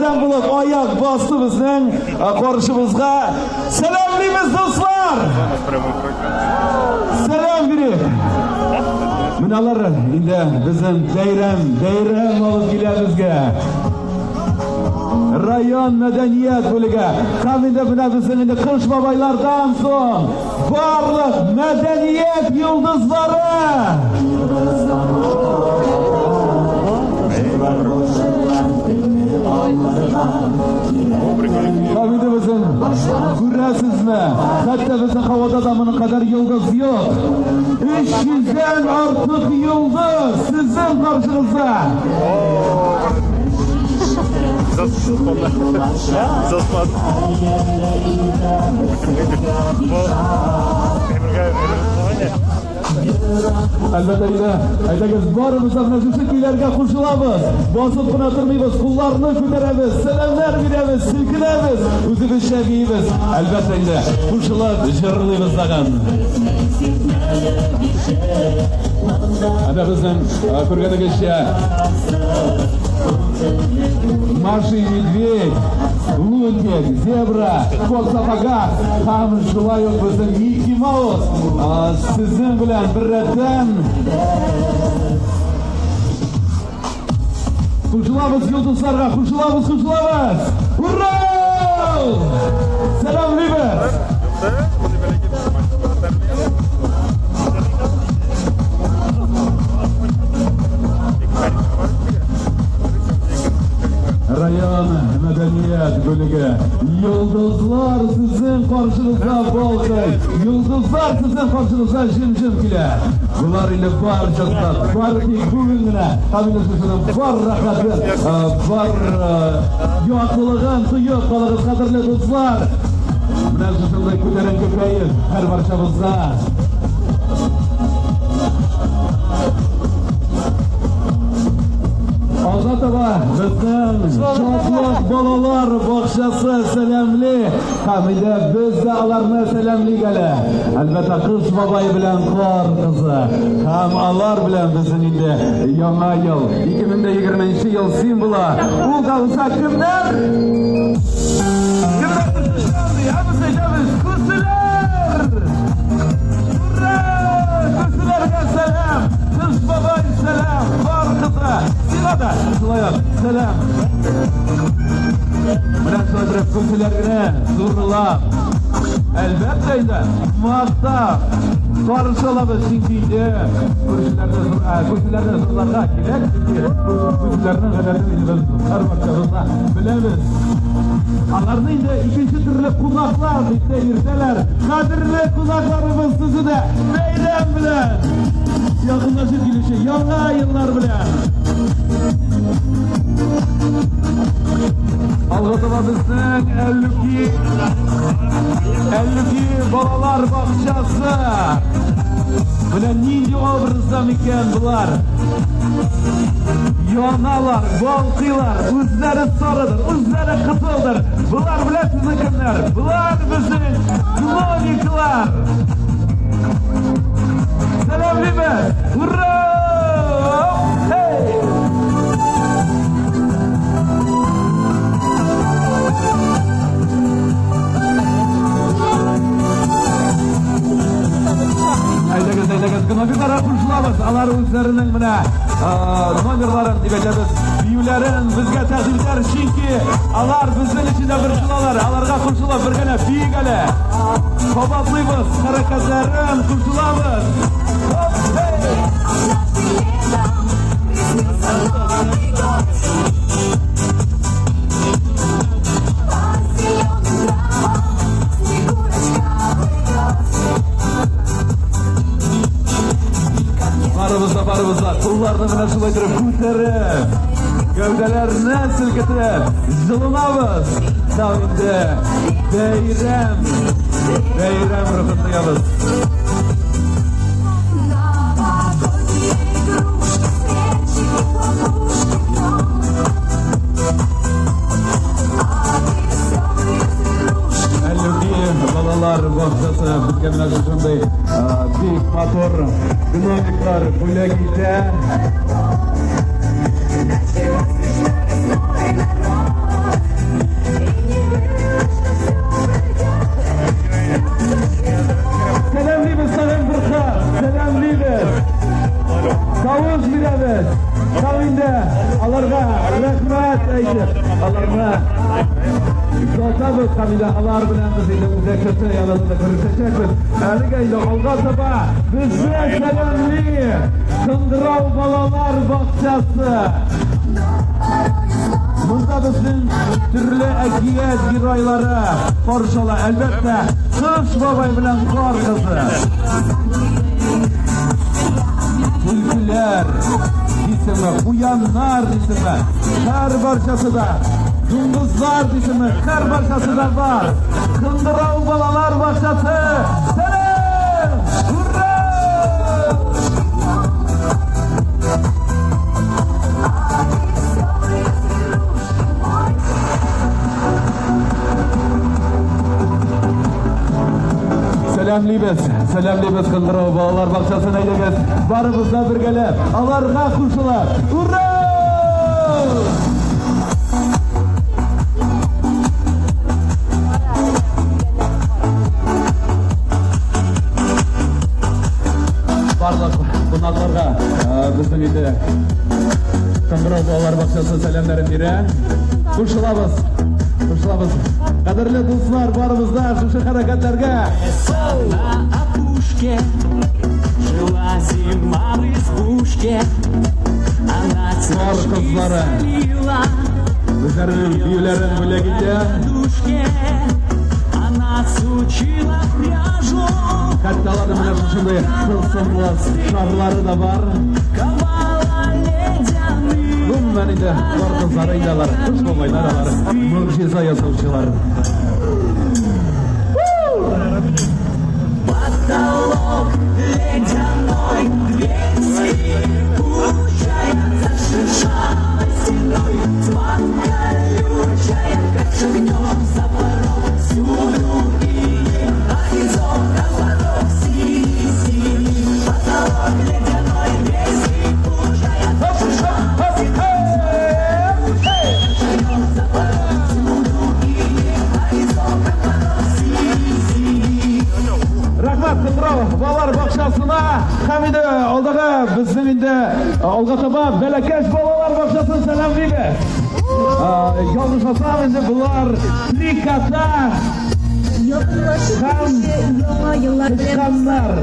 Беренчеләрдән булып аяк басты безнең каршыбызга. Сәламлибез, дуслар! Сәлам бирик! Менә алар инде безнең бәйрәм, бәйрәм алып килә безгә. Район мәдәният бүлеге. Һәм инде менә безнең инде Кыш бабайлардан соң барлык мәдәният йолдызлары. Һәм инде безнең күрәсезме, хәтта безнең һавада да моның кадәр йолдыз юк. 300-дән артык йолдыз сезнең каршыгызда. Заспан. Әлбәттә инде, әйдәгез барыбыз да менә шушы көйләргә кушылабыз. Басып кына тормыйбыз, кулларны күтәрәбез, сәламнәр бирәбез, селкенәбез, үзебезчә биибез. Әлбәттә инде, кушылып җырлыйбыз тагын. Әнә безнең күргәнегезчә Маша и Медведь, Лунтик, Зебра, Кот в сапогах һәм шулай ук безнең Микки Маус сезнең белән беррәттән кушылабыз йолдызларга, кушылабыз, кушылабыз! Ура! Сәламлибез! Район мәдәният бүлеге. Йолдызлар сезнең каршыгызда балкый. Йолдызлар сезнең каршыгызда җем-җем килә. Болар инде барчасы да бары тик бүген генә һәм инде шушының бар рәхәтен, бар яктылыгын тоеп калыгыз, кадерле дуслар. Менә шушындай күтәренке кәеф һәр барчабызда. Алга таба безнең Шатлык балалар бакчасы сәламли. Һәм инде без дә аларны сәламлик әле. Әлбәттә, Кыш бабай белән Кар кызы. Һәм алар белән безнең инде яңа ел, 2020 ел символы. Ул да булса кемнәр? Кемнәр төшенми? Ә без әйтәбез, күселәр! Ура! Күселәргә сәлам! Кыш бабай сәлам! Кар кызы! Сиңа да шулай ук сәлам! Менә шулай итеп күселәр генә зурлап, әлбәттә инде, мактап каршы алабыз, чөнки инде күршеләрне күселәрне зурларга кирәк, чөнки күселәрнең гадәтен инде без һәрвакытта да беләбез. Аларны инде икенче төрле кунаклар дип тә йөртәләр. Кадерле кунакларыбыз, сезне дә бәйрәм белән! Якынлашып килүче яңа еллар белән! Алга таба безнең Әллүки Әллүки балалар бакчасы. Менә нинди образда микән болар? Яналар, балкыйлар, үзләре сарыдыр, үзләре кызылдыр. Болар беләсезме кемнәр? Болар безнең гномиклар. Сәламлибез! Ура! Hey! Әйдәгез, әйдәгез, гномикларга кушылабыз. Алар үзләренең менә номерларын дип әйтәбез, биюләрен безгә тәкъдим итәр, чөнки алар безнең өчен дә борчылалар. Аларга кушылып бергәләп биик әле. Кабатлыйбыз хәрәкәтләрен, кушылабыз. Хоп, hey! Барыбыз да, барыбыз да кулларны менә шулай итеп күтәреп, гәүдәләрне селкетеп, җылынабыз. Һәм инде бәйрәм, бәйрәм рухын тоябыз. Новогодние игрушки, свечи, хлопушки в нем. А веселые зверушки Әллүки балалар бакчасы безгә менә шушындый бик матур гномиклар бүләк итә. Началось смешной народ. Аларны озатабыз һәм инде алар белән без инде үзәк шоссе янында күрешәчәкбез. Әлегә инде алга таба безне сәламли Кыңгырау балалар бакчасы. Монда безнең төрле әкият геройлары каршы ала. Әлбәттә, Кыш бабай белән Кар кызы. Төлкеләр дисеңме, куяннар дисеңме, һәр барчасы да, дуңгызлар дисеңме, һәр барчасы да бар. Кыңгырау балалар бакчасы. Сәлам! Ура! А веселые зверушки мой. Сәламлибез, сәламлибез Кыңгырау балалар бакчасын әйдәгез. Барыбыз да бергәләп, аларга кушылып. Ура! Барлык кунакларга безнең инде Кыңгырау балалар бакчасы сәламнәрен бирә. Кушылабыз. Кушылабыз. Кадерле дуслар, барыбыз да шушы хәрәкәтләргә. На опушке жила зима в избушке. Она Кар цветочки кызлары. солила Үзләренең биюләрен бүләк итә. душке. Она сучила пряжу, Хәтта аларның менә шушындый тылсымлы шарлары да бар. ковала ледяные. Гомумән инде кар кызлары инде алар, кыш бабайлар алар, могҗиза ясаучылар. Потолок ледяной, дверь скрипучая, за шершавой стеной, тьма колючая, как шагнешь за порог, всюду иней, а из окна порог синий-синий. Потолок ледяной, дверь скрипучая, за шершавой стеной, шагнешь за порог, всюду иней, а из окна порог синий-синий. Рәхмәт Кыңгырау балалар бакчасына һәм инде алдагы безнең инде алга таба Бәләкәч балалар бакчасын сәламлибез. Ялгышмасам инде болар три кота Якынлашып һәм килүче яңа еллар белән тычканнар.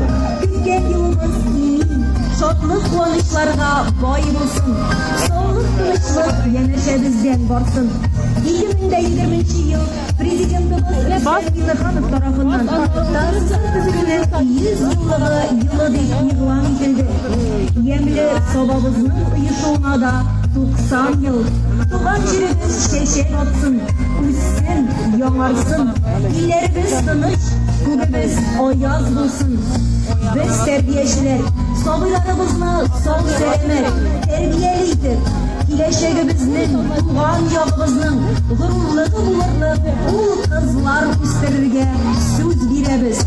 Көткән елыбыз имин, шатлык куанычларга бай булсын. Саулык, тынычлык янәшәбездән барсын. 2020 ел Президентыбыз Рөстәм Миңнеханов тарафыннан ТАССР төзелүнең 100 еллыгы елы дип игълан ителде. Ямьле Сабабызның оешуына да 90 ел. Туган җиребез чәчәк атсын, үссен, яңарсын. Илләребез тыныч, күгебез аяз булсын. Без тәрбиячеләр, сабыйларыбызны сау сәламәт, тәрбияле итеп, киләчәгебезнең, туган ягыбызның горурлыгы булырлык ул кызлар үстерергә сүз бирәбез.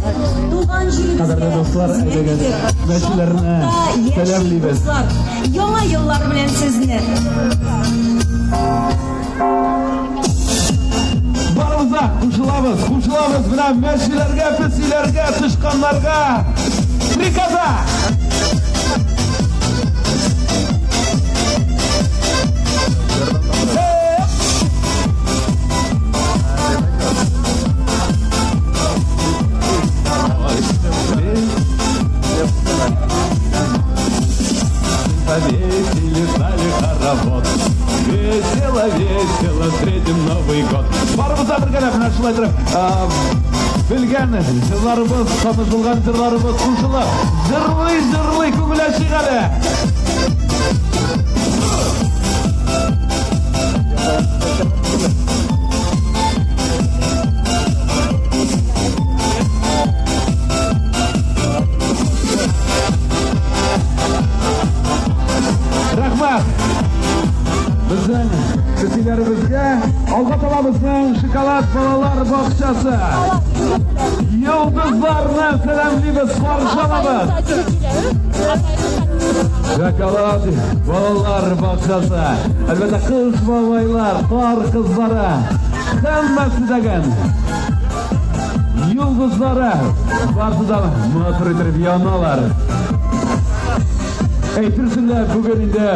Туган җиребезгә Кадерле дуслар, хезмәт әйдәгез, итеп, мәчеләрне шатлыкта яшик, сәламлибез. дуслар. Яңа еллар белән сезне! Барыбыз да кушылабыз, кушылабыз менә мәчеләргә, песиләргә, тычканнарга. Три кота! Повесили, стали хоровод. Весело, весело встретим Новый год. Барыбыз да бергәләп менә шулай итеп, белгән җырларыбыз, таныш булган җырларыбыз кушылып, җырлый-җырлый күңел ачыйк әле. Рәхмәт! Безнең песиләребезгә алга таба безнең шоколад балалар бакчасы. Йолдызларны сәламлибез, каршы алабыз. Шоколад балалар бакчасы. Әлбәттә, кыш бабайлар, кар кызлары, һәммәсе дәген. Йолдызлары барысы да матур итеп яналар. Әйтерсең лә бүген инде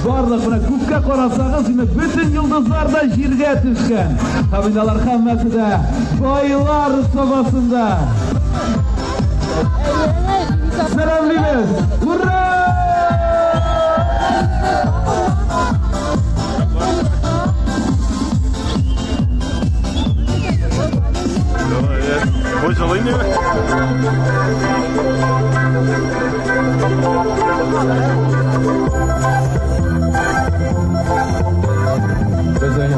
барлык менә күккә карасагыз, инде бөтен йолдызлар да җиргә төшкән. Һәм инде алар һәммәсе дә Байлар Сабасында. Сәламлибез! Ура! Бу җылы инде. Безнең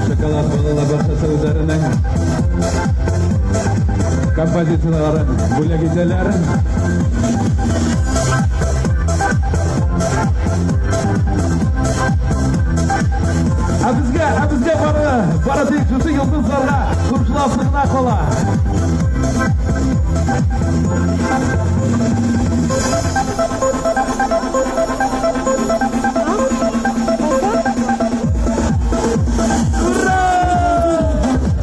шоколад балалар бакчасы үзләренең композицияләрен бүләк итәләр. Ә безгә, ә безгә бары, бары тик шушы йолдызларга кушыласы гына кала.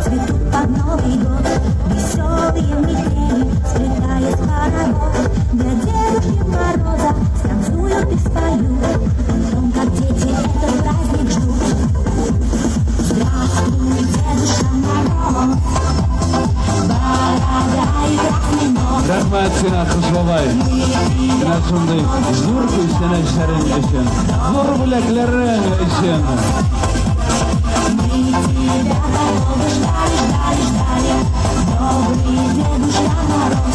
Цветут под Новый год веселые метели, сплетаясь в хоровод. Для Дедушки Мороза станцуют и споют о том, как дети этот праздник ждут. Здравствуй, Дедушка Мороз, борода и красный нос. Рәхмәт сиңа, Кыш бабай. Менә шундый зур күчтәнәчләрең өчен, зур бүләкләрең өчен. Мы тебя такого ждали, ждали, ждали, добрый Дедушка Мороз.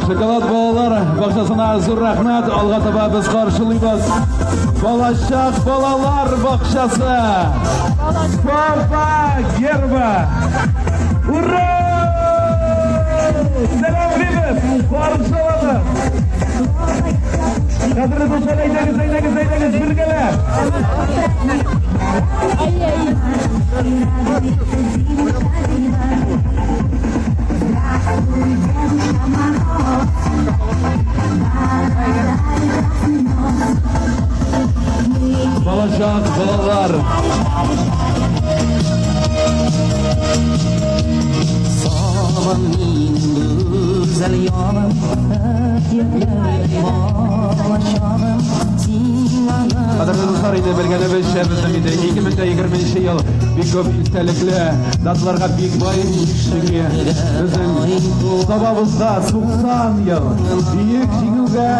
Шоколад балалар бакчасына зур рәхмәт. Алга таба без каршылыйбыз. Балачак балалар бакчасы. Саба гербы. Ура! Сәламлибез! Каршылабыз! Кадерле дуслар, әйдәгез, әйдәгез, әйдәгез, бергәләп! Здравствуй, Дедушка Мороз, борода и красный нос. Мы Балачак балалар Сабам минем гүзәл ягым, әкиятләрдәй балачагым, син аны Кадерле дуслар, инде белгәнебезчә, безнең инде 2020 ел бик күп истәлекле даталарга бик бай, чөнки безнең Сабабызга 90 ел, Бөек Җиңүгә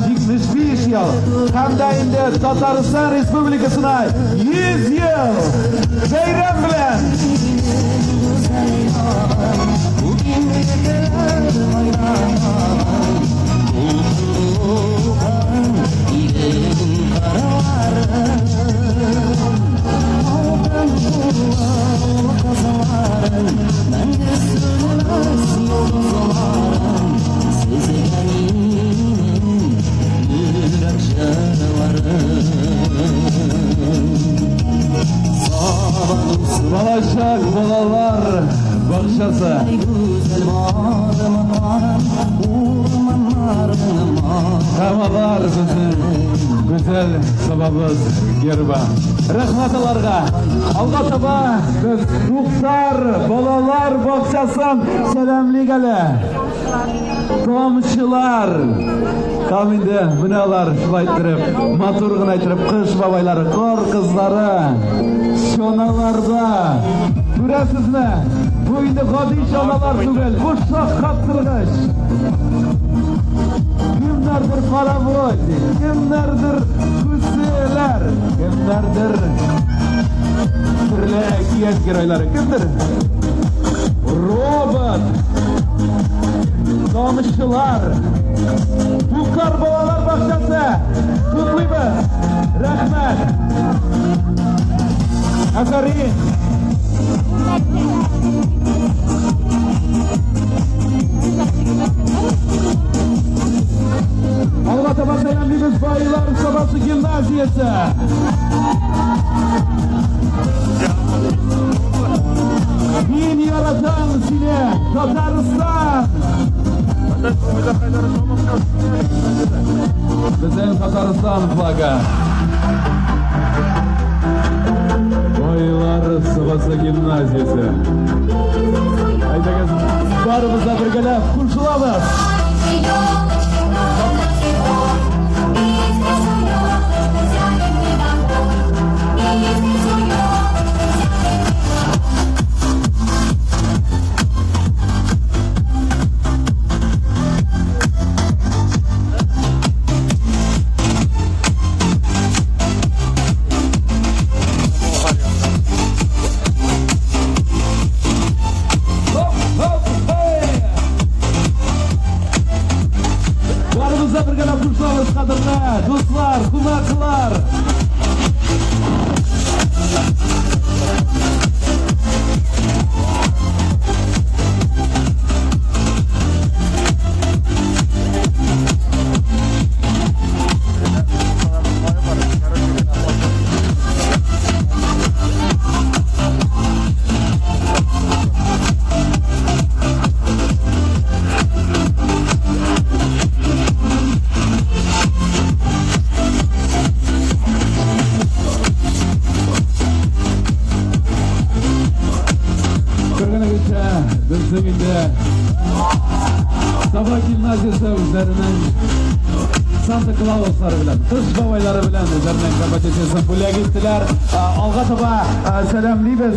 75 ел, һәм дә инде Татарстан Республикасына 100 ел. Бәйрәм белән! Балачак балалар бакчасы. Һәм алар безнең гүзәл Сабабыз гербы. Рәхмәт аларга. Алга таба без Туктар балалар бакчасын сәламлик әле. Тамчылар. Һәм инде менә алар шулай иттереп, матур гына иттереп кыш бабайлары, кар кызлары чаналарда. Күрәсезме? Бу инде гади чаналар түгел, бу шаккаттыргыч. Кемнәрдер паровозик, кемнәрдер күселәр, кемнәрдер төрле әкият геройлары, кемдер робот, тамчылар. Туктар балалар бакчасы. Котлыйбыз. Рәхмәт. Афәрин. Алга таба сәламлибез Байлар Сабасы гимназиясе. Мин яратам сине, Татарстан! Безнең Татарстан флагы. Байлар Сабасы гимназиясе. Свою Әйдәгез, барыбыз да бергәләп кушылабыз. Барыбыз да бергәләп кушылабыз, кадерле дуслар, кунаклар. Күргәнегезчә, безнең инде Саба гимназиясе үзләренең Санта Клауслары белән, Кыш бабайлары белән үзләренең композициясен бүләк иттеләр. Алга таба сәламлибез,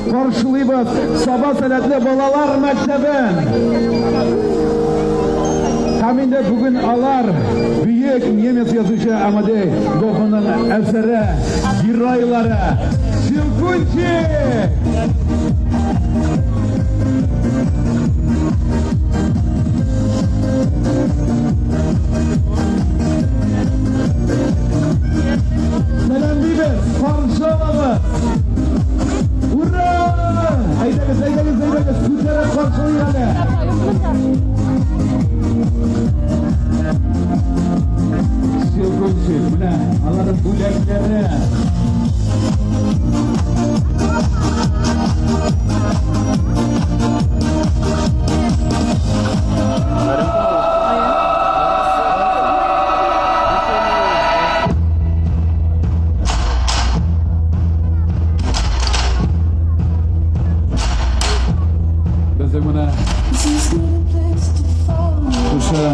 каршылыйбыз Саба сәләтле балалар мәктәбен. Һәм инде бүген алар бөек немец язучы Амадей Гофманның әсәре геройлары Щелкунчик! Сәламлибез, каршы алабыз. Ура! Әйдәгез, әйдәгез, әйдәгез, күтәреп каршылыйк әле. Щелкунчик, менә аларның бүләкләре. Безнең менә шушы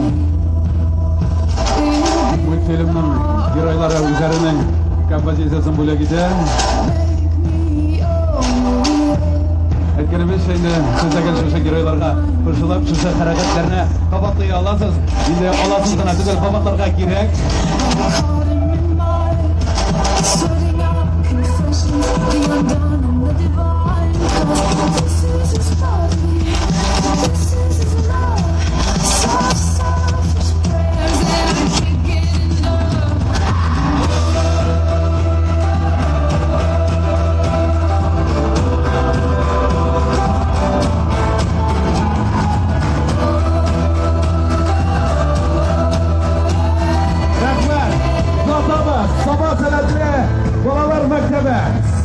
мультфильмның геройлары үзләренең композициясен бүләк итә. Әйткәнебезчә, инде сез дә гел шушы геройларга кушылып, шушы хәрәкәтләрне кабатлый аласыз. Инде аласыз гына түгел, кабатларга кирәк. Рәхмәт! Озатабыз! Саба сәләтле балалар мәктәбе.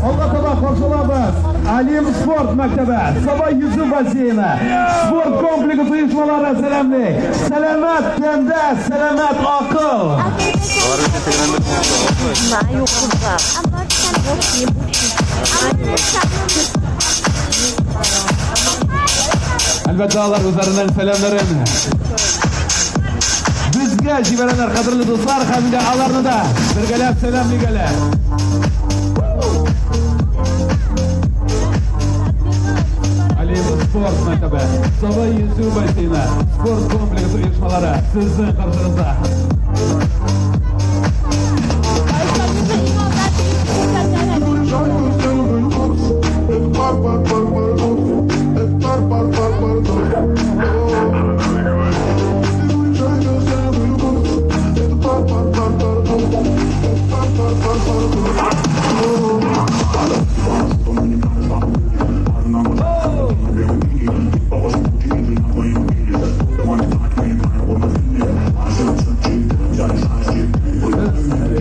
Алга таба каршылабыз. Олимп спорт мәктәбе, Саба йөзү бассейны, спорт комплексы оешмалары сәламли. Сәламәт тәндә, сәламәт акыл. Знаю куда. Әлбәттә, алар үзләренең сәламнәрен безгә җибәрәләр, кадерле дуслар, һәм инде аларны да бергәләп сәламлик әле. Олимп спорт мәктәбе, Саба йөзү бассейны, спорт комплексы оешмалары сезнең каршыгызда.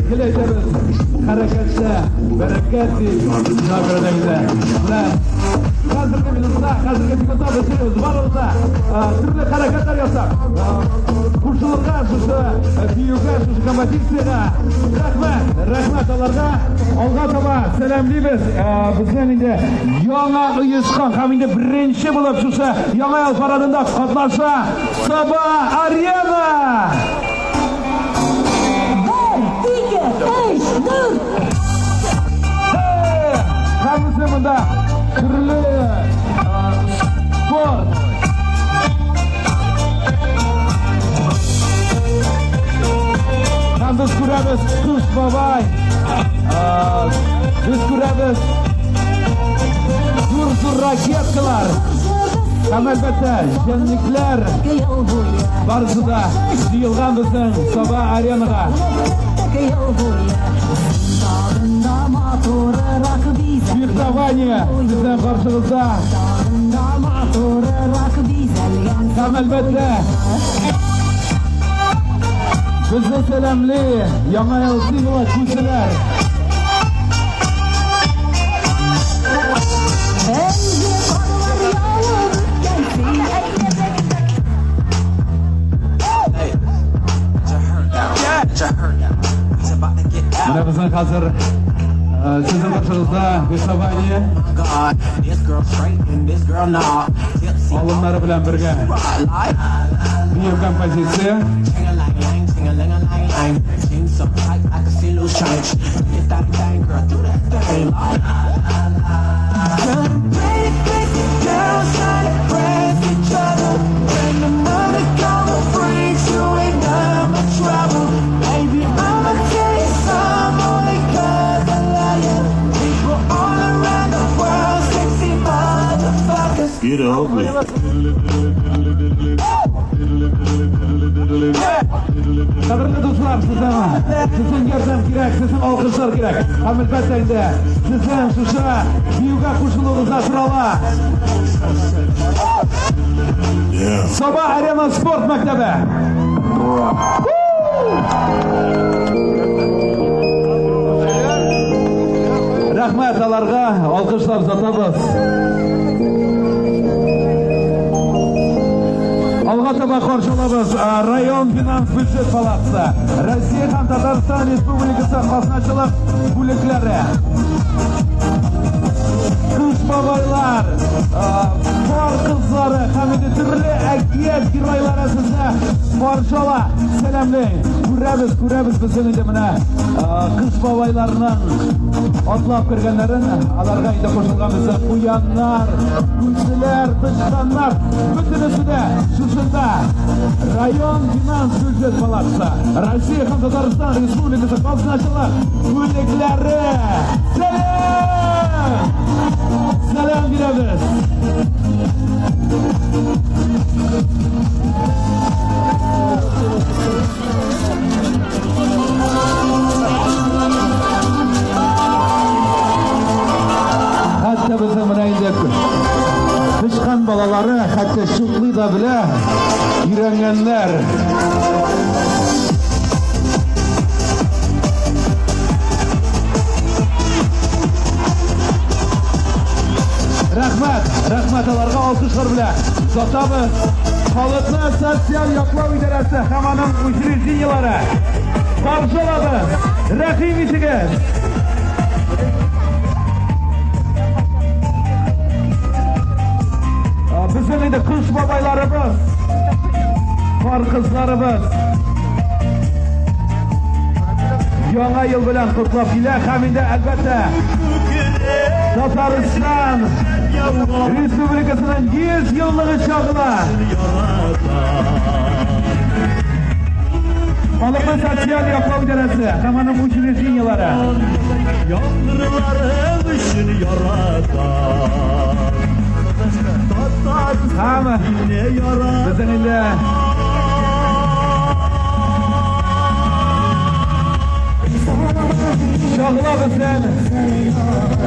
Гел әйтәбез, хәрәкәттә бәрәкәт дип, шуңа күрә дә инде менә хәзерге минутта без йөрибез, барыбыз да төрле хәрәкәтләр ясап, кушылырга шушы биюгә, шушы композициягә. Рәхмәт, рәхмәт аларга. Алга таба сәламлибез. Безнең инде яңа оешкан һәм инде беренче булып шушы Яңа ел парадында катнаша Саба Арена! Бер, ике, өч, дүрт. Һәм безнең монда төрле спорт. Һәм без күрәбез Кыш бабай. Без күрәбез зур-зур ракеткалар. Һәм әлбәттә, җәнлекләр барысы да җыелган безнең Саба Аренага. Фехтование безнең каршыбызда. Һәм әлбәттә, безне сәламли Яңа ел символы күселәр. Менә безнең хәзер сезнең каршыгызда фехтование алымнары белән бергә бию композиция. Get ugly. Кадерле дуслар, сезнең ярдәм кирәк, сезнең алкышлар кирәк. Һәм әлбәттә инде сезнең шушы биюгә кушылуыгызга сорала. Саба Арена спорт мәктәбе. Рәхмәт аларга, алкышлар озатабыз. Алга таба каршы алабыз район финанс бюджет палатасы, Россия һәм Татарстан Республикасы казначылык бүлекләре. Кыш бабайлар, кар кызлары һәм инде төрле әкият геройлары сезне каршы ала. Сәламләй. Күрәбез, күрәбез безнең инде менә кыш бабайларының атлап кергәннәрен, аларга инде кушылган безнең куяннар, күселәр, тычканнар, бөтенесе дә шушында. Район финанс бюджет палатасы, Россия һәм Татарстан Республикасы казначылык бүлекләре. Сәлам! Сәлам бирәбез. Хәтта безнең менә инде тычкан балалары хәтта чутлый да белә, өйрәнгәннәр. Рәхмәт, рәхмәт аларга алкышлар белән озатабыз. Халыкны социаль яклау идарәсе һәм аның учреждениеләре. Каршы алабыз. Рәхим итегез. Безнең инде кыш бабайларыбыз, кар кызларыбыз Яңа ел белән котлап килә һәм инде әлбәттә Татарстан Республикасының 100 еллыгы чагына Халыкны социаль яклау идарәсе һәм аның учреждениеләре. Яңгырларың өчен ярата. Һәм безнең инде чагыла безнең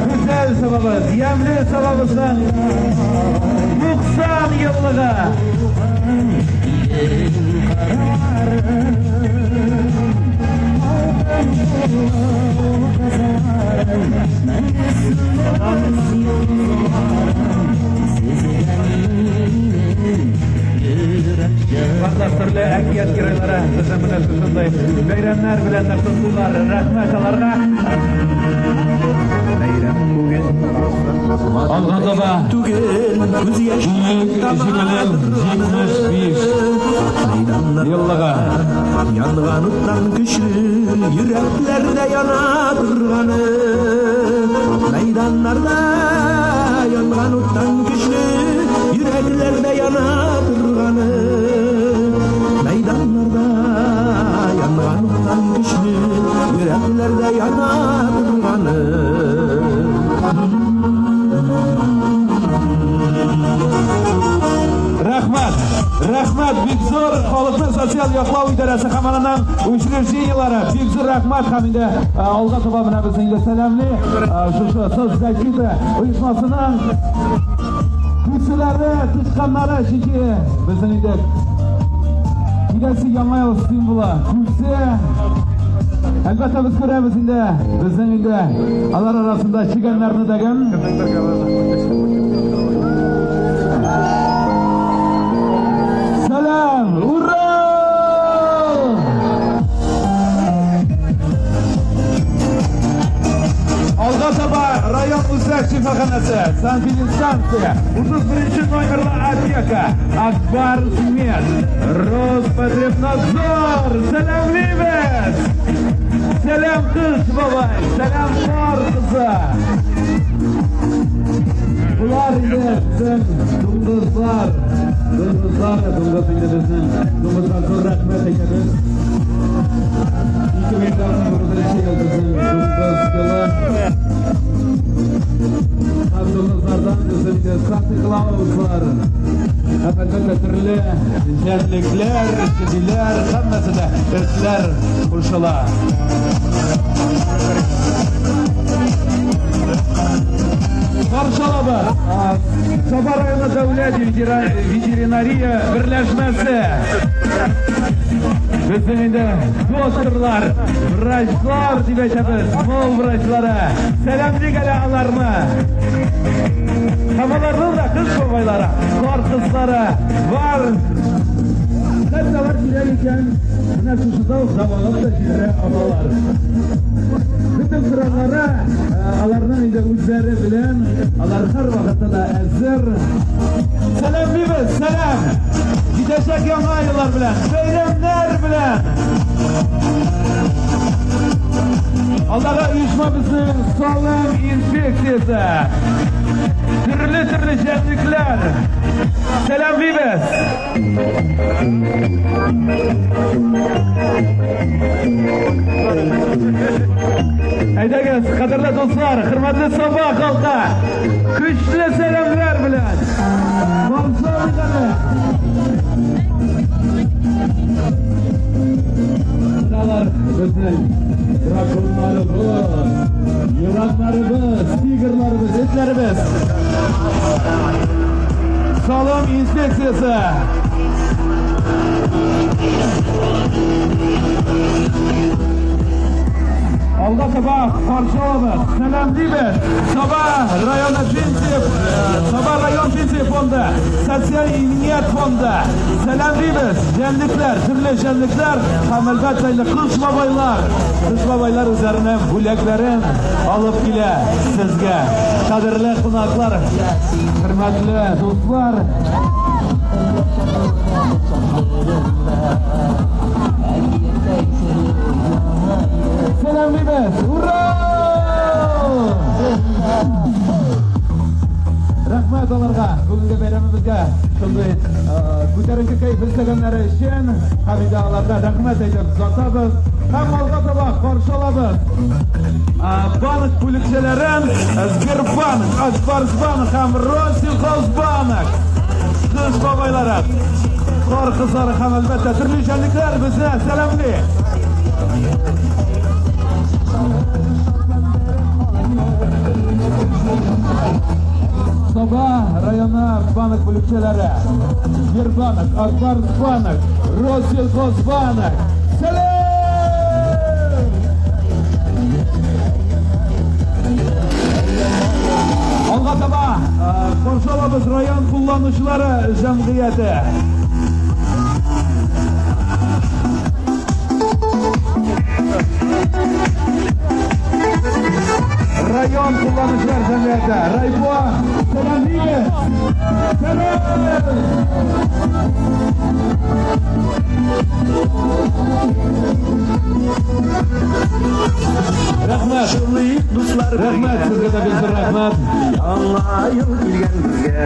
гүзәл Сабабыз, ямьле Сабабызның 90 еллыгы. Барлык төрле әкият геройлары безнең менә шушындый бәйрәмнәр белән дә котлыйлар. Рәхмәт аларга. Бәйрәм бүген. Алга таба Түгел, күз яшь Бөек Җиңүнең 75 Мәйданнарда еллыгы. Янган уттан көчле йөрәкләрдә яна торганы. Мәйданнарда янган уттан көчле йөрәкләрдә яна торганы. Мәйданнарда янган уттан көчле йөрәкләрдә яна торганы. Рәхмәт! Рәхмәт, бик зур халыкны социаль яклау идарәсе һәм аның учреждениеләре. Бик зур рәхмәт һәм инде алга таба менә без инде сәламли шушы соцзащита оешмасының күселәре, тычканнары, чөнки безнең инде киләсе яңа ел символы күсе. Әлбәттә, без күрәбез инде безнең инде алар арасында чегәннәрне дәгән. Сәлам! Ура! Алга таба район үзәк шифаханәсе, санэпидемстанция, 31 номерлы аптека, Акбар Смет, Роспотребнадзор, сәламлибез! Сәлам кыш бабай, сәлам кар кызы! Булар инде безнең дуңгызлар. Дуңгызлар, дуңгыз инде безнең. Дуңгызга зур рәхмәт әйтәбез. 2019 ел безнең дуңгыз елы. Һәм дуңгызлардан безнең инде Санта Клауслар. Һәм әлбәттә төрле җәнлекләр, чебиләр, һәммәсе дә этләр кушыла. Каршы алабыз. Саба районы дәүләт ветеринария берләшмәсе. Безнең инде докторлар, врачлар дип әйтәбез, мал врачлары. Сәламлик әле аларны. Һәм аларның да кыш бабайлары, кар кызлары бар. Хәтта алар килә икән, менә шушында ук дәвалап та җибәрә алалар. Бөтен сораулары аларның инде үзләре белән, алар һәр вакытта да әзер. Сәламлибез, сәлам! Китәчәк яңа еллар белән, бәйрәмнәр белән! Алдагы оешма безнең салым инспекциясе. Төрле-төрле җәнлекләр. Сәламлибез! Әйдәгез, кадерле дуслар, хөрмәтле Саба халкы, көчле сәламләр белән. Каршы алыйк әле. Алар безнең драконнарыбыз, еланнарыбыз, тигрларыбыз, этләребез. Салым инспекциясе. Алга таба каршы алабыз, сәламлибез. Саба районы пенсия, Саба район пенсия фонды, социаль иминият фонды. Сәламлибез, җәнлекләр, төрле җәнлекләр һәм әлбәттә инде кыш бабайлар. Кыш бабайлар үзләренең бүләкләрен алып килә сезгә. Кадерле кунаклар, хөрмәтле дуслар. Сәламлибез! Ура! Рәхмәт аларга бүгенге бәйрәмебезгә шундый күтәренке кәеф эшләгәннәре өчен һәм инде аларга рәхмәт әйтеп озатабыз һәм алга таба каршы алабыз. Банк бүлекчәләрен Сбербанк, Акбарсбанк һәм Россельхозбанк. Кыш бабайлары, кар кызлары һәм әлбәттә төрле җәнлекләр безне сәламли. Саба районы банк бүлекчәләре, Сбербанк, Акбарсбанк, Россельхозбанк. Сәлам! Алга таба каршы алабыз район кулланучылары җәмгыяте. Район кулланучылар җәмгыяте. Райпо, сәламлибез! Сәлам! Рәхмәт! Дуслар, Рәхмәт сезгә дә бик зур рәхмәт. Яңа ел килгән безгә.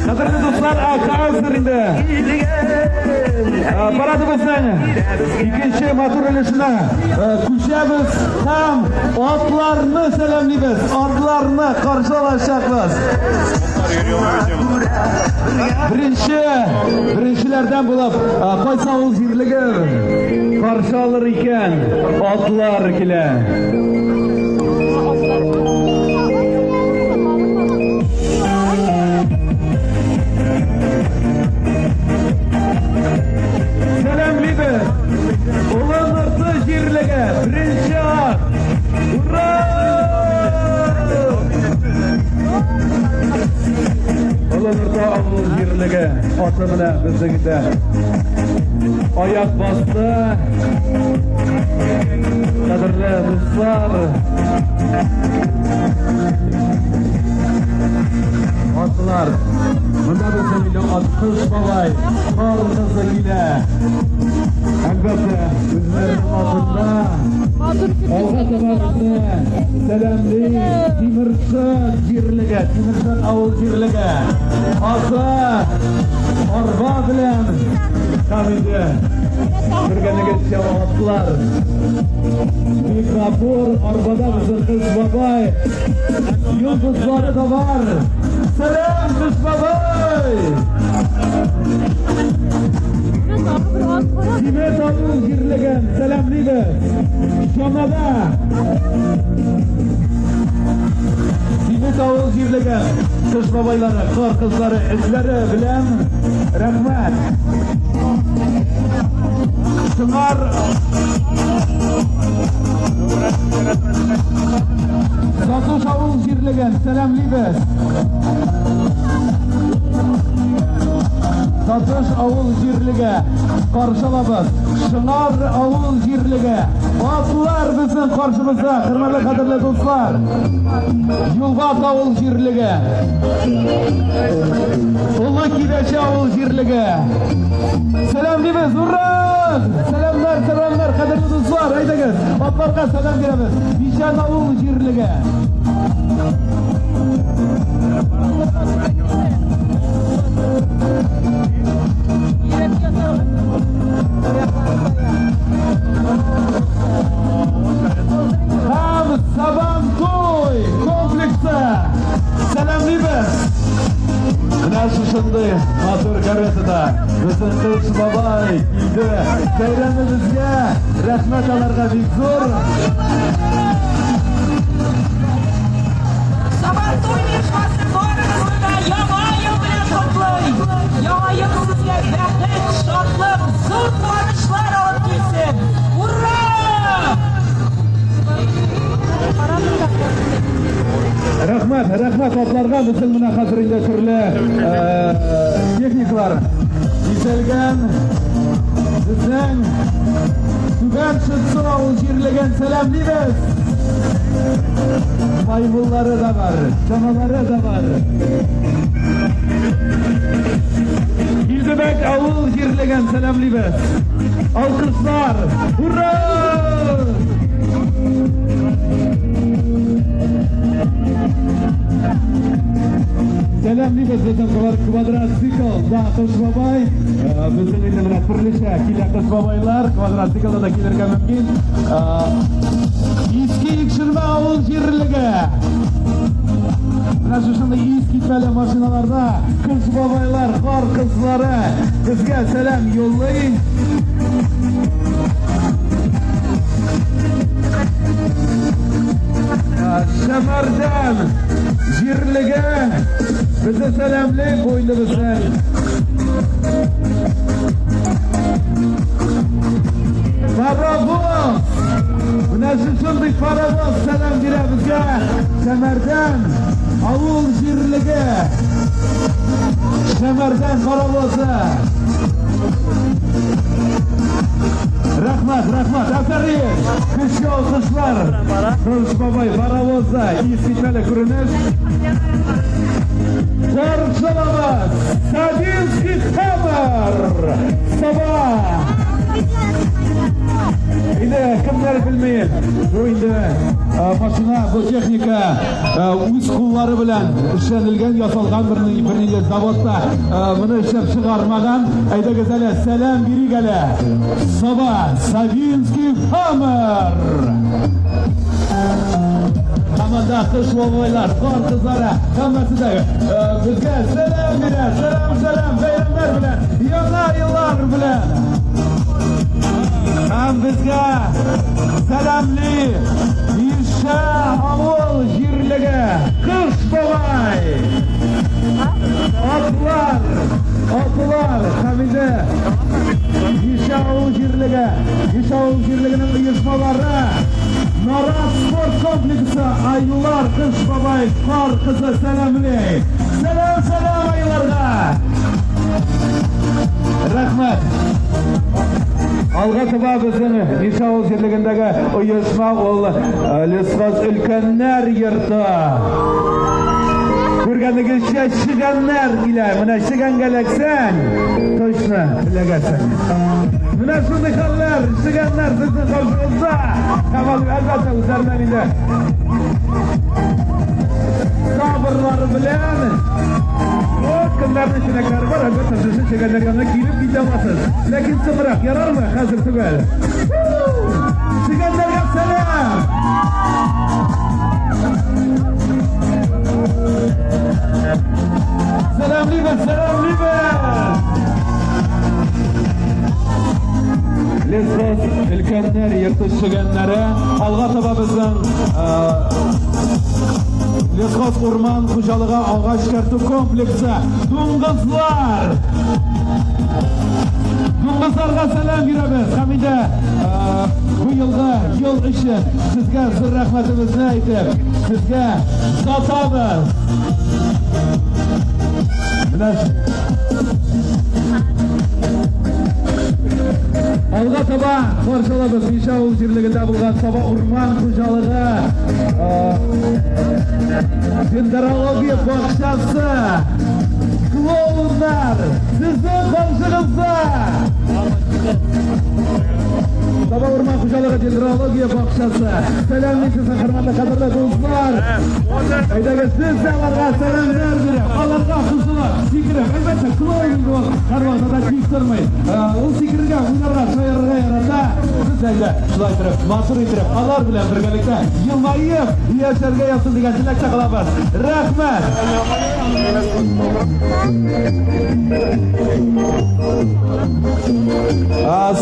Кадерле дуслар, хәзер инде парадыбызның икенче матур өлешенә күчәбез һәм атларны сәламлибез, атларны каршы алачакбыз. Беренче, беренчеләрдән булып, кайсы авыл җирлеге каршы алыр икән, атлар килә. Сәламлибез! Олы Нырты җирлеге, беренче ат! Ура! Олы Нырты авыл җирлеге аты менә безнең инде аяк басты. Кадерле дуслар, атлар. Монда безнең инде ат Кыш бабай, Кар кызы килә. Әлбәттә, үзләренең атында алга таба безне сәламли Тимершык җирлеге, Тимершык авыл җирлеге. Аты арба белән һәм инде күргәнегезчә атлар. Бик матур арбада безнең Кыш бабай. Йолдызлары да бар. Сәлам, Кыш бабай! Симет авыл җирлеген сәламлибез. Чанада. Симет авыл җирлеге Кыш бабайлары, кар кызлары, этләре белән рәхмәт. Шыңар Сатыш авыл җирлеген сәламлибез. Сатыш авыл җирлеге каршы алабыз. Шыңар авыл җирлеге. Атлар безнең каршыбызда, хөрмәтле кадерле дуслар. Юлбат авыл җирлеге. Олы Кибәче авыл җирлеге. Сәламлибез, ура! Сәламнәр, сәламнәр, кадерле дуслар, әйдәгез, атларга сәлам бирәбез. Бишән авыл җирлеге. Һәм Сабантуй комплексы. Сәламлибез. Менә шушындый матур каретада безнең Кыш бабай килде. Бәйрәмебезгә рәхмәт аларга бик зур. Сабантуй оешмасы барыгызны да Яңа ел белән котлый! Яңа ел сезгә бәхет, шатлык, зур куанычлар алып килсен! Ура! Рәхмәт, рәхмәт атларга. Безнең менә хәзер инде төрле техникалар бизәлгән. Безнең Түбән Шытсу авыл җирлеген сәламлибез. Маймыллары да бар, чаналары да бар. Килдебәк авыл җирлеген сәламлибез. Алкышлар! Ура! Сәламлибез безнең квадроцикл да Кыш бабай. Безнең инде менә төрлечә килә Кыш бабайлар, квадроциклда да килергә мөмкин. Иске Икшермә авыл җирлеге. Менә шушындый искитмәле машиналарда Кыш бабайлар, кар кызлары безгә сәлам юллый. Шәмәрдән җирлеге безне сәламли, бу инде безнең паровоз. Менә шушындый паровоз сәлам бирә безгә Шәмәрдән авыл җирлеге. Шәмәрдән паровозы. Рәхмәт, рәхмәт, афәрин! Көчле алкышлар! Кыш бабай паровозда искитмәле күренеш. Каршы алабыз! Сабинский Хаммер! Саба! Инде кемнәр белми, бу инде машина, бу техника үз куллары белән эшләнелгән, ясалган бернинди заводта моны эшләп чыгармаган. Әйдәгез әле, сәлам бирик әле. Саба, Сабинский Хаммер! Һәм кыш бабайлар, кар кызлары, һәммәсе дә безгә сәлам бирә. Сәлам, сәлам, бәйрәмнәр белән, яңа еллар белән. Һәм безгә сәламли Мишә авыл җирлеге, Кыш бабай! Атлар, атлар, һәм инде Мишә авыл җирлеге, Мишә авыл җирлегенең оешмалары, Нарат спорт комплексы, аюлар, Кыш бабай, кар кызы сәламли. Сәлам, сәлам аюларга! Рәхмәт! Алга таба безнең Мишә авыл җирлегендәге оешма ул Лесхоз өлкәннәр йорты. Күргәнегезчә, чегәннәр килә. Менә чегәнгә эләксәң, точно эләгәсең. Менә шундый хәлләр, чегәннәр сезнең каршыгызда. Һәм әлбәттә үзләренең инде сабырлары белән. Вот кемнәрнең чиләкләре бар, әлбәттә, шушы чегәннәр янына килеп китә аласыз. Ләкин соңрак, ярармы? Хәзер түгел. Чегәннәргә сәлам! Сәламлибез, сәламлибез! Лесхоз өлкәннәр йорты чегәннәре алга таба безнең Лесхоз урман хуҗалыгы агач кертү комплексы дуңгызлар! Дуңгызларга сәлам бирәбез һәм инде бу елгы ел өчен сезгә зур рәхмәтебезне әйтеп, сезгә сатабыз. Менә алга таба каршы алабыз Мишә авыл җирлегендә булган Саба урман хуҗалыгы дендрология бакчасы. Клоуннар сезнең каршыгызда! Саба урман хуҗалыгы дендрология бакчасы. Сәламлик сезне, хөрмәтле кадерле дуслар. Әйдәгез, сез дә аларга сәламнәр биреп, аларга кушылып, сикереп, әлбәттә, клоун ул һәрвакытта да тик тормый. Ул сикерергә, уйнарга, шаярырга ярата. Сез дә инде шулай итеп, матур итеп, алар белән бергәлектә елмаеп яшәргә язсын дигән теләктә калабыз. Рәхмәт!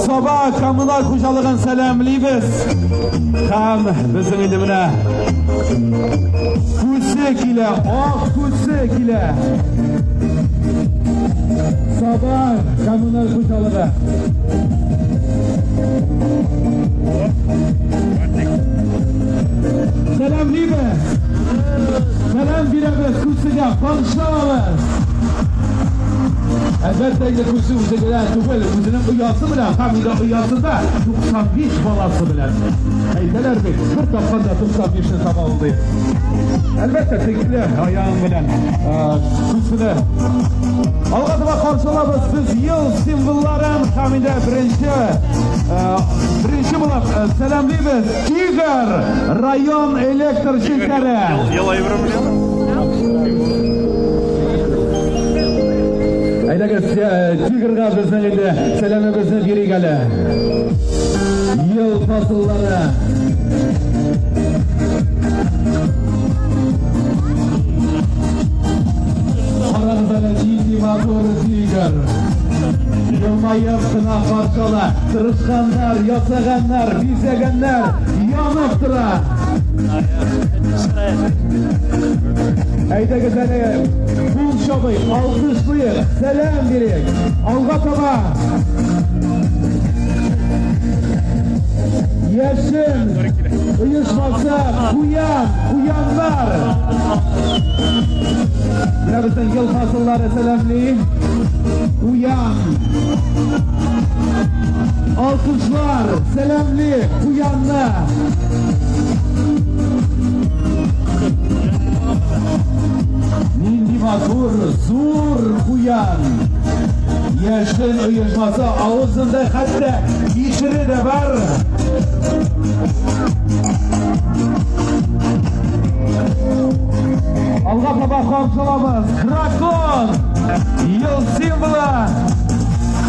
Саба коммуналь хуҗалыгын сәламлибез. Һәм безнең инде менә күсе килә, ак күсе килә. Саба коммуналь хуҗалыгы. Сәламлибез. Сәлам бирәбез күсегә, каршы алабыз. Әлбәттә инде күсе үзе генә түгел, үзенең оясы белән һәм инде оясында 95 баласы белән. Әйтәләр бит, бер тапканда 95-не таба ул дип. Әлбәттә, тикле аягың белән күсене. Алга таба каршы алабыз без ел символларын һәм инде беренче булып сәламлибез Тигр район электр челтәре. Әйдәгез, Тигрга безнең инде сәламебезне бирик әле. Ел фасыллары. Карагыз әле, нинди матур тигр. Елмаеп кына каршы ала. Тырышканнар, ясаганнар, бизәгәннәр, янып тора. Әйдәгез әле, кул чабыйк, алкышлыйк, сәлам бирик. Алга таба. Яшен оешмасы, куян, куяннар. Менә безнең ел фасыллары сәламли. Куян. Алкышлар, сәламли куянны. Нинди матур, зур куян. Яшен оешмасы, авызында хәтта кишере дә бар. Алга таба каршылабыз. Дракон! Ел символы!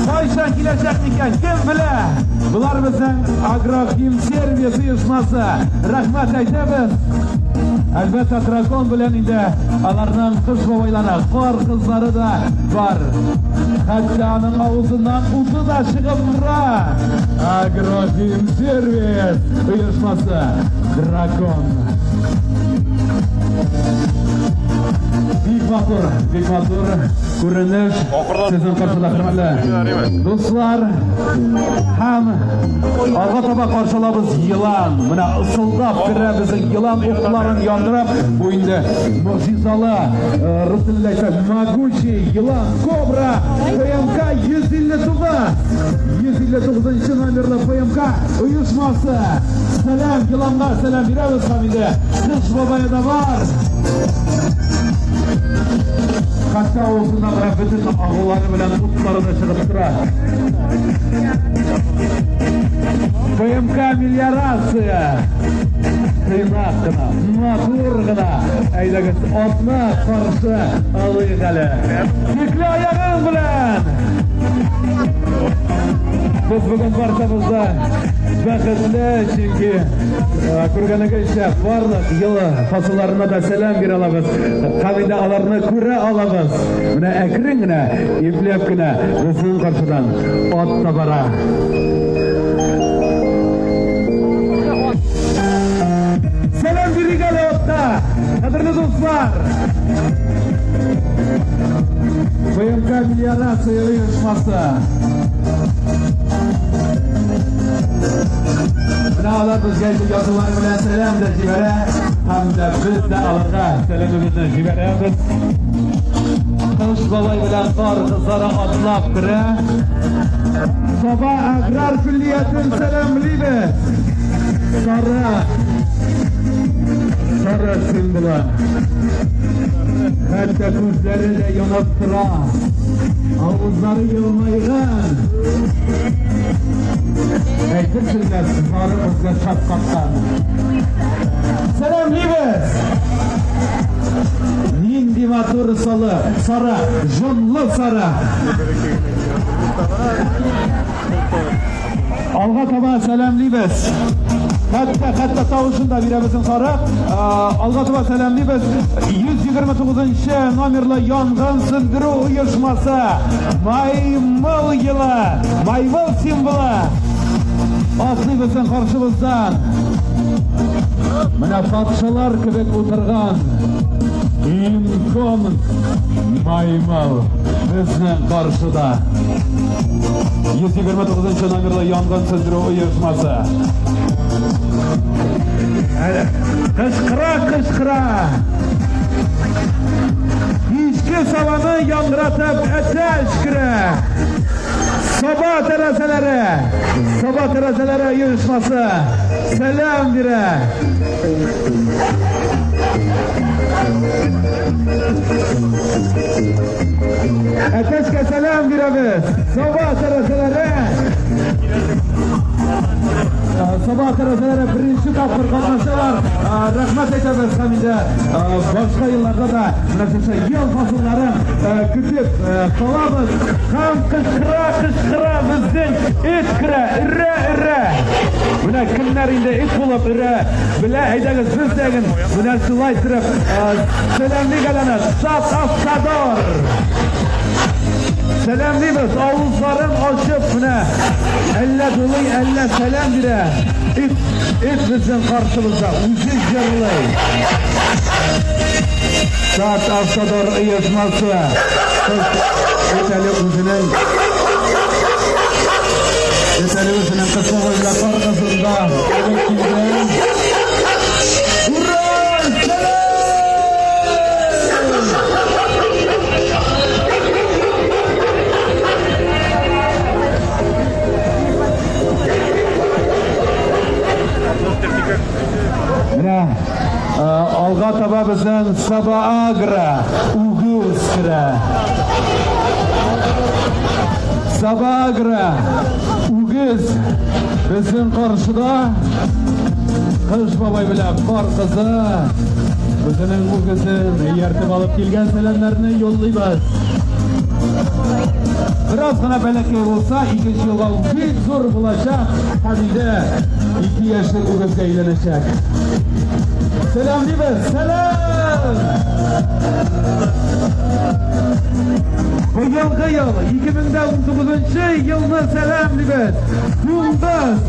Кайчан киләчәк микән? Кем белә? Болар безнең Агрохимсервис оешмасы. Рәхмәт әйтәбез. Әлбәттә, дракон белән инде аларның кыш бабайлары, кар кызлары да бар. Хәтта аның авызыннан уты да чыгып тора. Агрохимсервис оешмасы. Дракон. Бик матур, бик матур күренеш сезнең каршыда, хөрмәтле дуслар. Һәм алга таба каршылабыз елан. Менә ысылдап керә безнең елан, укларын яндырып. Бу инде могҗизалы, рус телендә әйтсәк, могучий елан, кобра, ПМК 159. 159 номерлы ПМК оешмасы. Сәлам еланга, сәлам бирәбез һәм инде Кыш бабае да бар. Хәтта авызыннан менә бөтен агулары белән утлары да чыгып тора. ПМК мелиорация. Тыйнак кына, матур гына. Әйдәгез, атны каршы алыйк әле. Тикле аягың белән. Без бүген барчабыз да бәхетле, чөнки күргәнегезчә барлык ел фасылларына да сәлам бирә алабыз. Һәм инде аларны күрә алабыз. Менә әкрен генә, ипләп кенә безнең каршыдан ат та бара. Сәлам бирик әле атка, кадерле дуслар. ПМК мелиорация оешмасы. Менә алар безгә язулар белән сәлам дә җибәрә, һәм дә без дә аларга сәламебезне җибәрәбез. Кыш бабай белән кар кызлары атлап керә. Саба аграр көллиятен сәламлибез. Сары. Сары символы. Хәтта күзләре дә янып тора. Авызлары елмайган. Әйтерсең лә сары безгә шаккаткан. Сәламлибез. Нинди матур салы, сары, жонлы сары. Алга таба сәламлибез. Хәтта тавышын да бирә безнең сары. Алга таба сәламлибез. 129 номерлы янгын сүндерү оешмасы. Маймыл елы, маймыл символы. Атлый безнең каршыбыздан. Менә патшалар кебек утырган Кинг-Конг маймыл безнең каршыда. 129 номерлы янгын сүндерү оешмасы. Кычкыра, кычкыра. Кичке сабаны яңгыратып әтәч керә. Саба тәрәзәләре, Саба тәрәзәләре оешмасы сәлам бирә. Әтәчкә сәлам бирәбез. Саба тәрәзәләре. Саба тәрәзәләре беренче тапкыр катнашалар. Рәхмәт әйтәбез һәм инде башка елларда да менә шушы ел фасылларын көтеп калабыз. Һәм кычкыра, кычкыра безнең эт керә, өрә, өрә. Менә кемнәр инде эт булып өрә белә, әйдәгез без дә менә шулай итеп сәламлик әле аны. Сат Автодор. Сәламлибез, авызларын ачып менә әллә дулый, әллә сәлам бирә. Эт, эт безнең каршыбызда үзе җырлый. Сат Автодор оешмасы. Эт әле үзенең Эт әле үзенең кысылы белән кар кызында элек килгән. Ура! Сәлам! Менә алга таба безнең Саба Агро үгез керә. Саба Агро үгез безнең каршыда. Кыш бабай белән Кар кызы үзенең үгезен ияртеп алып килгән сәламнәрне юллыйбыз. Бераз гына бәләкәй булса, икенче елга ул бик зур булачак һәм инде 2 яшьлек үгезгә әйләнәчәк. Сәламлибез, сәлам! Быелгы ел, 2019 елны сәламлибез. Дуңгыз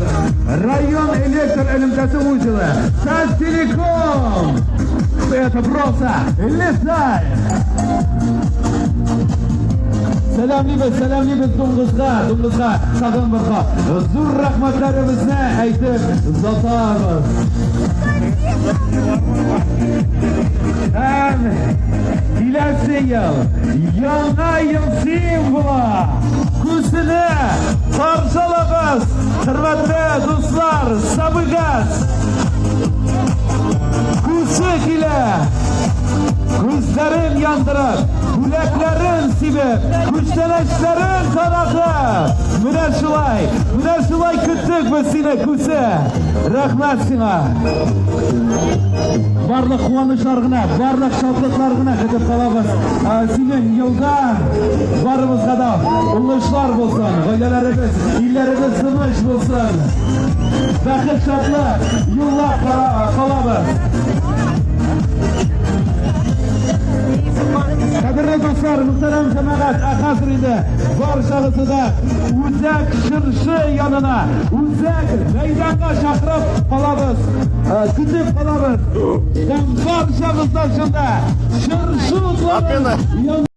район электр элемтәсе узелы, Тастелеком. Это просто летай! Сәламлибез, сәламлибез дуңгызга, дуңгызга тагын бер кат зур рәхмәтләребезне әйтеп озатабыз. Һәм киләсе ел, яңа ел символы, күсене каршы алабыз, хөрмәтле дуслар, Сабыгаз. Күсе килә. Күзләрен яндырып, бүләкләрен сибеп, күчтәнәчләрен таратып. Менә шулай, менә шулай көттек без сине, күсе. Рәхмәт сиңа. Барлык куанычлар гына, барлык шатлыклар гына көтеп калабыз. Синең елда барыбызга да уңышлар булсын, гаиләләребез, илләребез тыныч булсын. Бәхет, шатлык юллап калабыз. Кадерле дуслар, мөхтәрәм җәмәгать, ә хәзер инде барчагызны да үзәк чыршы янына, үзәк мәйданга чакырып калабыз, көтеп калабыз. Һәм барчагыз да шунда чыршы утларын